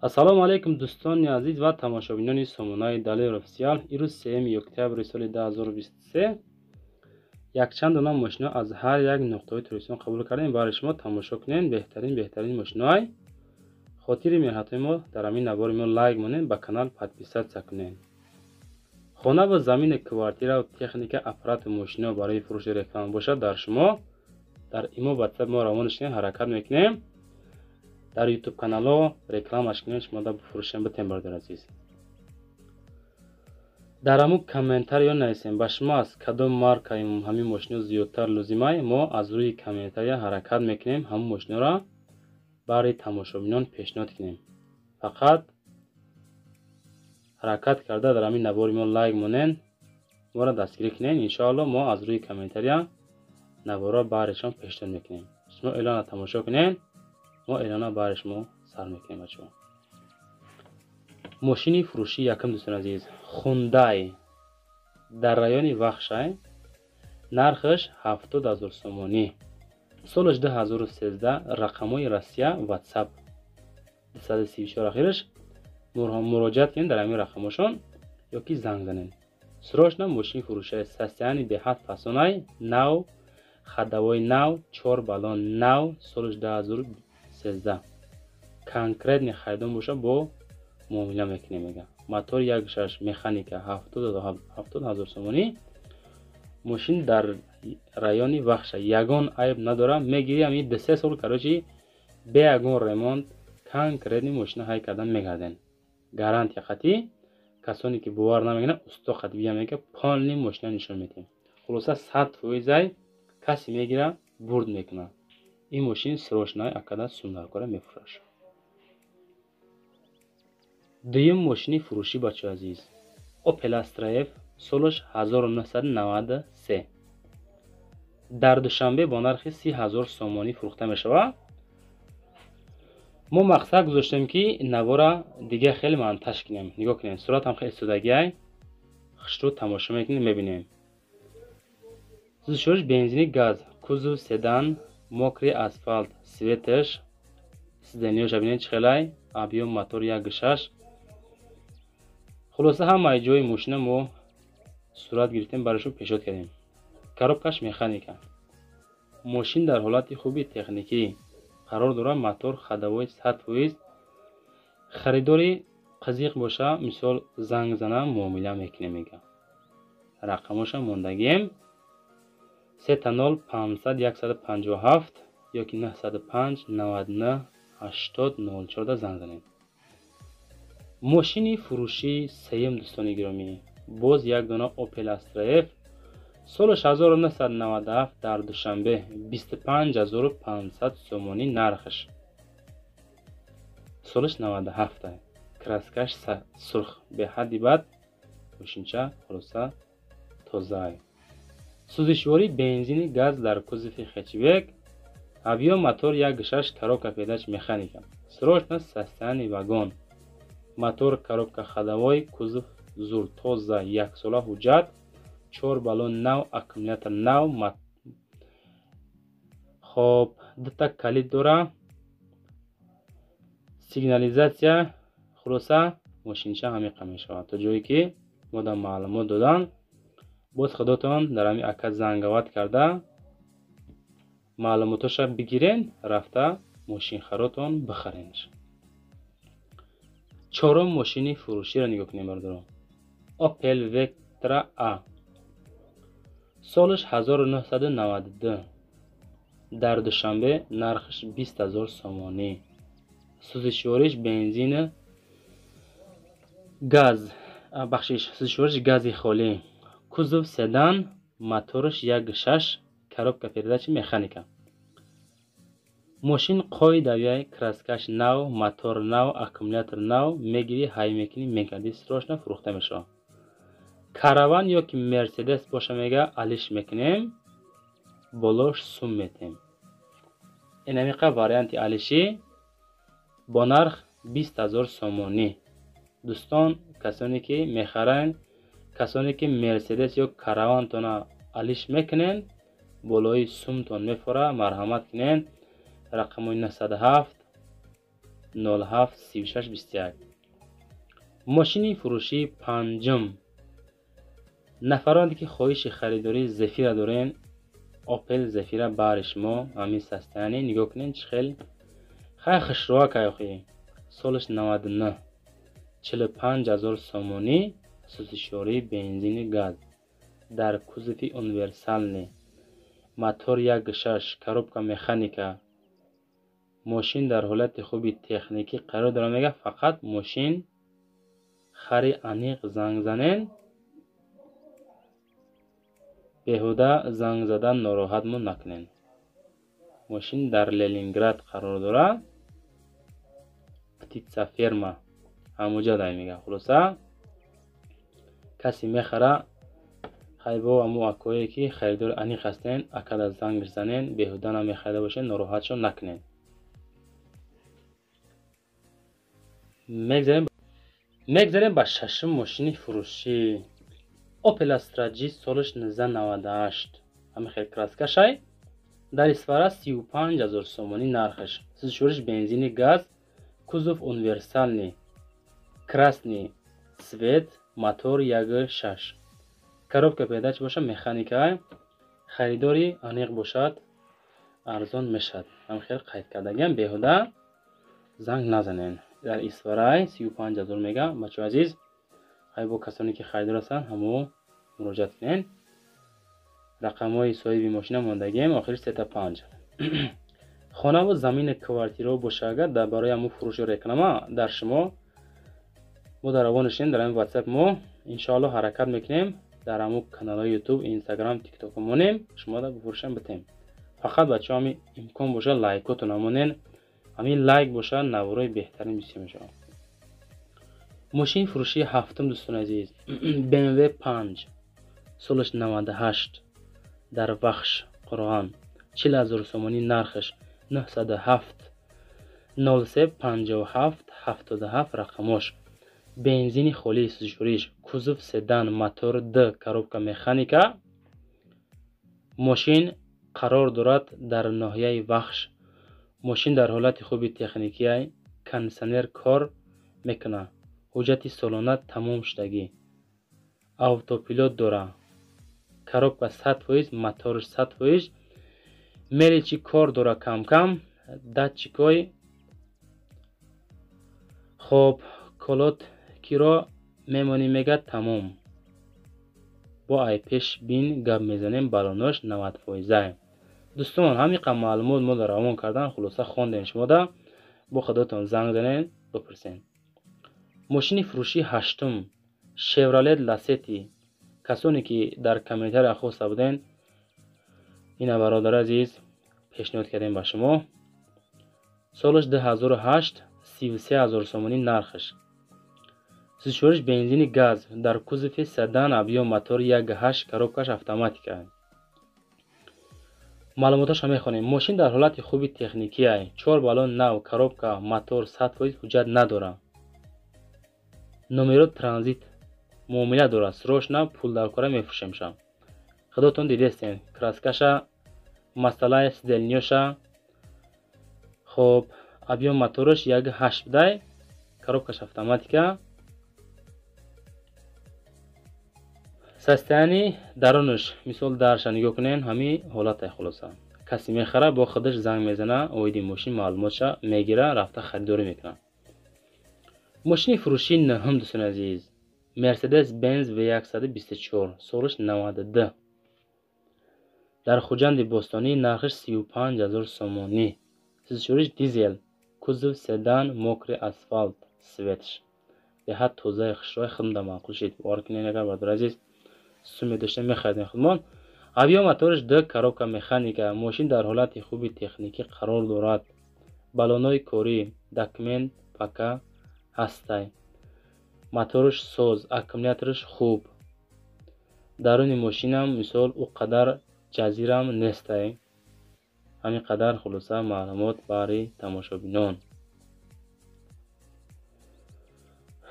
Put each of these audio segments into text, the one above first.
Ассалому алайкум, дӯстони азиз ва тамошобинони сомонаи Далер Офисиал. Ирӯз 3 октябри соли 2023 якчанд дона мошино аз ҳар як нуқтаҳои Тоҷикистон қабул кардем. Барои шумо тамошо кунед беҳтарин, беҳтарин мошиноай. Хотири меҳнатҳои мо дар ҳамин навори мо лайк монед, ба канал подписаться кунед. Хона ва замини, квартира, техника, аппарату мошино барои фурӯши реклама бошад, дар шумо дар имо, ватсап мо равон шунед, ҳаракат мекунем дар ютуб каналҳо рекламаш кунем, шумо да бифурӯшем, битем. Бародар азиз, дар ҳамун комментариё нависем, ба шумо аз кадом маркаи ҳамин мошино зиёдтар лозимай. Мо аз рӯи комментария ҳаракат мекунем, ҳамун мошиноро барои тамошобинон пешниҳод кунем. Фақат ҳаракат карда дар ҳамин навори мо лайк монен, моро дастгирӣ кунен. Иншоалло, мо аз рӯи комментария наворро баҳришон пешниҳод мекунем. Шумо эълона тамошо кунен, мо эълона баҳри шумо сар мекунем. Бачаҳо, мошини фурӯшии якум, дӯстони азиз, Хундай дар райони Вахшай, нархаш 70 000 сомонӣ, солаш 2013, рақамҳои Россия, Ватсап 234 ахираш. Муроҷиат кунед дар ҳамин рақамҳошон ё ки занг занед. Срочно мошини фурӯшаи состояние беҳад фасонай, нав, ходовой нав, чор баллон нав, солаш 2013. Конкретный харидон боша, бо муомила мекунем, мега. Мотор 1,6, механика, 70 000 сомонӣ. Мошин дар райони Вахша, ягон айб надора. Мегири, ами 2-3 сол, короче, бе ягон ремонт конкретный мошина ҳай кардан мегарден. Гарантия қатӣ. Касоне ки бовар намекунад, усто қати бия, мега, полный мошина нишон медиҳем. Хулоса, 100%-ай касе мегира, бурд мекунад. Ин мошин срочно акада сумдаркора мефурӯшад. Дуюм мошини фурӯшӣ, бачаҳои азиз, Opel Astra F, солаш 1993, дар Душанбе бо нархи 30 000 сомонӣ фурӯхта мешавад. Мо мақсад гузоштем, ки навора дига хеле монтаж кунем. Нигоҳ кунем, суратам хеле истодагиай, хушрӯ тамошо мекунем, мебинем. Сӯзишвориш бензини, газ, кузов седан, мокрый асфальт, цветаш, сиденьяша бинед чӣ хелай, объём мотор 1,6. Хулоса, ҳамаи ҷои мошина мо сурат гирифтем, барои пешниҳод кардем. Коробкаш механика. Мошин дар ҳолати хуби техникӣ қарор дорад, мотор, ходовой 100%. Харидори қазиқ боша, мисол, занг зана, муомила мекунем, мега. Рақамоша мондагием: 000 500 157 ёки 905 99 80 04 занг занед. Мошини фурӯшии сеюм, дӯстони гиромӣ, боз як дона Opel Astra F, солаш 1997, дар Душанбе 25 500 сомонӣ нархаш, солаш 97, краскаш сурх, беҳадди бад мошинча, хулоса, тозаай. Сӯзишворӣ бензини, газ, дар кузови хэтчбек, объём мотор 1,6, коробка передач механика. Срочно состояние вагон, мотор, коробка, ходовой, кузов зур, тоза, яксола ҳуҷҷат, чор баллон нав, аккумулятор нав. Хоб, дута калид дора, сигнализация. Хулоса, мошинча ҳамиқа мешавад. То ҷое ки мо дар маълумот додан, боз худотон дар ҳамин ака зангават карда, маълумотоша бигирен, рафта мошинхаротон бихаренш. Чорум мошини фурӯширо нигоҳ кунем, бародарон. Opel Vectra A, солаш 1992, дар Душанбе нархаш 20 000 сомонӣ. Сӯзишвориш бензини, газ, бахшиш, сӯзишвориш гази холӣ, кузов седан, мотораш 1,6, коробка передачи механика. Мошин қоидавияй, краскаш нав, мотор нав, аккумулятор нав. Мегирӣ, ҳай мекунӣ, мегардӣ. Срочно фурӯхта мешавад. Караван ё ки Мерседес боша, мега, алиш мекунем, болош сум метем. Инамиқа варианти алишӣ бо нарх 20 000 сомонӣ. Дӯстон, касоне ки мехаранд, касоне ки Мерседес ё Каравантона алиш мекунен, болои сумтон мефора, марҳамат кунен, рақамои 907. 07 36 21. Мошини фурӯшии панҷум. Нафароне ки хоҳиши харидории Зефира дорен, Опел Зефира баҳри шумо ҳамин состояние. Нигоҳ кунед, чӣ хел хай хушрӯак охи. Солаш 99, 45 000 сомонӣ, сӯзишвории бензини газ, дар кузови универсальный, мотор 1,6, коробка механика. Мошин дар ҳолати хуби техникӣ қарор дорад, мега. Фақат мошин хари аниқ занг занен, беҳуда занг задан нороҳатмон накунен. Мошин дар Ленинград қарор дорад, птицеферма ҳамуҷа дай, мега. Хулоса, касе мехара, хайбо ҳаму акое ки харидори аниқ ҳастен, акада занг занен, беҳуда намехарида бошен, нороҳатшон накунен. Мегзарем ба шашум мошини фурӯшӣ. Opel Astra G, солаш 1998, ҳамин хел краскашай. Дар Исфара, 35 000 сомонӣ нархаш. Сӯзишвориш бензини газ, кузов универсальный, красный цвет, мотор 1,6, коробка передач боша механика. Харидори аниқ бошад, арзон мешавад. Ҳамин хел қайд кардагиам, беҳуда занг назанен. Дар Исфарай, 35 000 мега. Бачаҳои азиз, бо касоне ки харидор ҳастанд, ҳамо муроҷиат кунед. Рақамҳои соҳиби мошина мондагием, охири сета панҷ. Хонаву замини квартирао боша агар дар барои ҳамун фурӯши реклама дар шумо мо дар равон нишинем, дар ҳамин Ватсап мо иншоалло ҳаракат мекунем, дар ҳамун каналҳои Ютуб, Инстаграм, Тикток монем, шумо да бифурӯшам битем. Фақат, бачаҳо, ҳамин имкон боша, лайкотон монен. Ҳамин лайк боша, наворои беҳтарин бисёр мешавад. Мошини фурӯшии ҳафтум, дӯстони азиз, BMW 5, солаш 98, дар Вахш, Қурғон, 40 000 сомонӣ нархаш. 907 03 57 77 рақамош. Бензини холӣ сӯзишвориш, кузов седан, мотор д, коробка механика. Мошин қарор дорад дар ноҳияи Вахш. Мошин дар ҳолати хуби техникия, кондитсионер кор мекунад, ҳуҷҷати солона тамом шудагӣ, автопилот дора, коробка 100%, моторш 100%, мелочи кор дора, кам-кам датчикҳои. Хоб, колодкиро мемонӣ, мега, тамом. Бо ай пеш бин гап мезанем. Балонош 90 фоиза. Дӯстон, ҳамин қадр маълумот мо дар равон кардан. Хулоса, хондем шумода, бо худотон занг занед, бипурсен. Мошини фурӯшии ҳаштум, Шевролет Ласети. Касоне ки дар комментария хоста буден, ина, бародари азиз, пешниҳод кардем ба шумо. Солаш 2008, 33 000 сомонӣ нархаш. Сӯзишвориш бензини газ, дар кузови седан, объём мотор 1,8, коробкаш автоматика. Маълумоташро мехонем. Мошин дар ҳолати хуби техникия, чор баллон нав, коробка, мотор 100%, ҳуҷҷат надорад, номеро транзит муомила дорад. Срочно пул даркора, мефурӯшемша. Худотон дидестем краскаша, масъалаи сиденьеша. Хоб, объём мотораш 1,8 будай, коробкаш автоматика. Состояние дарунаш, мисол, дарша нигоҳ кунен, ҳамин ҳолате. Хулоса, касе мехара, бо худаш занг мезана, оиди мошин маълумотша мегира, рафта харидорӣ мекунад. Мошини фурӯшии нӯҳум, дӯстони азиз, Мерседес Бенз В124, солаш 92, дар Хуҷанди Бостонӣ, нархаш 35 000 сомонӣ. Сӯзишвориш дизел, кузов седан, мокрый асфальт, цветш беҳад тозаи хушрӯи. Худмда маъқул шид, бовар кунед. Агар, бародари азиз, суме дошта, мехаридем худмон. Объём мотораш д, коробка механика. Мошин дар ҳолати хуби техникӣ қарор дорад, баллонҳои корӣ, документ пока ҳастай, мотораш соз, аккумулятораш хуб. Даруни мошинам, мисол, ӯ қадар ҷазирам нестай. Ҳамин қадар, хулоса, маълумот баҳри тамошобинон.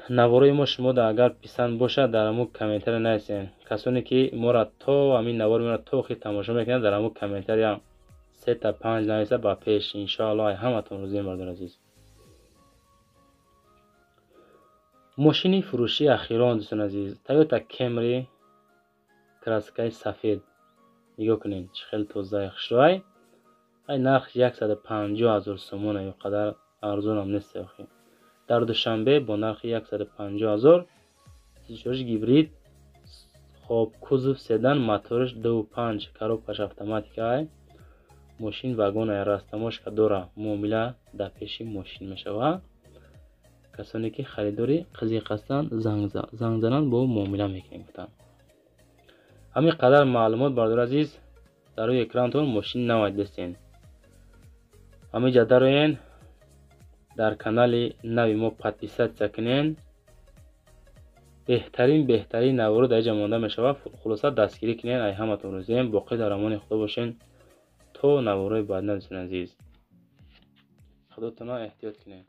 Наворои мо шумода агар писанд бошад, дар ҳамун комментария нависен. Касоне ки моро то ҳамин навори моро то охир тамошо мекунанд, дар ҳамун комментария сета панҷ нависа. Ба пеш, иншоалло, ай ҳаматон розием, бародари азиз. Мошини фурӯшии ахирон, дӯстони азиз, Тойота Кемри, краскаи сафед. Нигоҳ кунед, чӣ хеле тозаи хушрӯай. Ай нархш 150 000 сомон, ё қадар арзонам нест охи. Дар Душанбе бо нархи 150 000, сичориш гибрид. Хоб, кузов седан, мотораш 2,5, коробкаш автоматикай. Мошин вагонай, растаможка дора. Муомила дар пеши мошин мешавад. Касоне ки харидори қизиқ ҳастанд, занг зананд, бо муомила мекунем, гуфтанд. Ҳамин қадар маълумот, бардори азиз. Дар рӯи экранатон мошини навай дидестен. Ҳаминҷа дароен, дар канали нави мо подписаться кунен. Беҳтарин, беҳтарин наворо дар инҷа монда мешавад. Хулоса, дастгирӣ кунен. Ай ҳаматон розием. Боқӣ дар амони Худо бошен то наворои баъдина. Дӯстони азиз, худотона эҳтиёт кунед.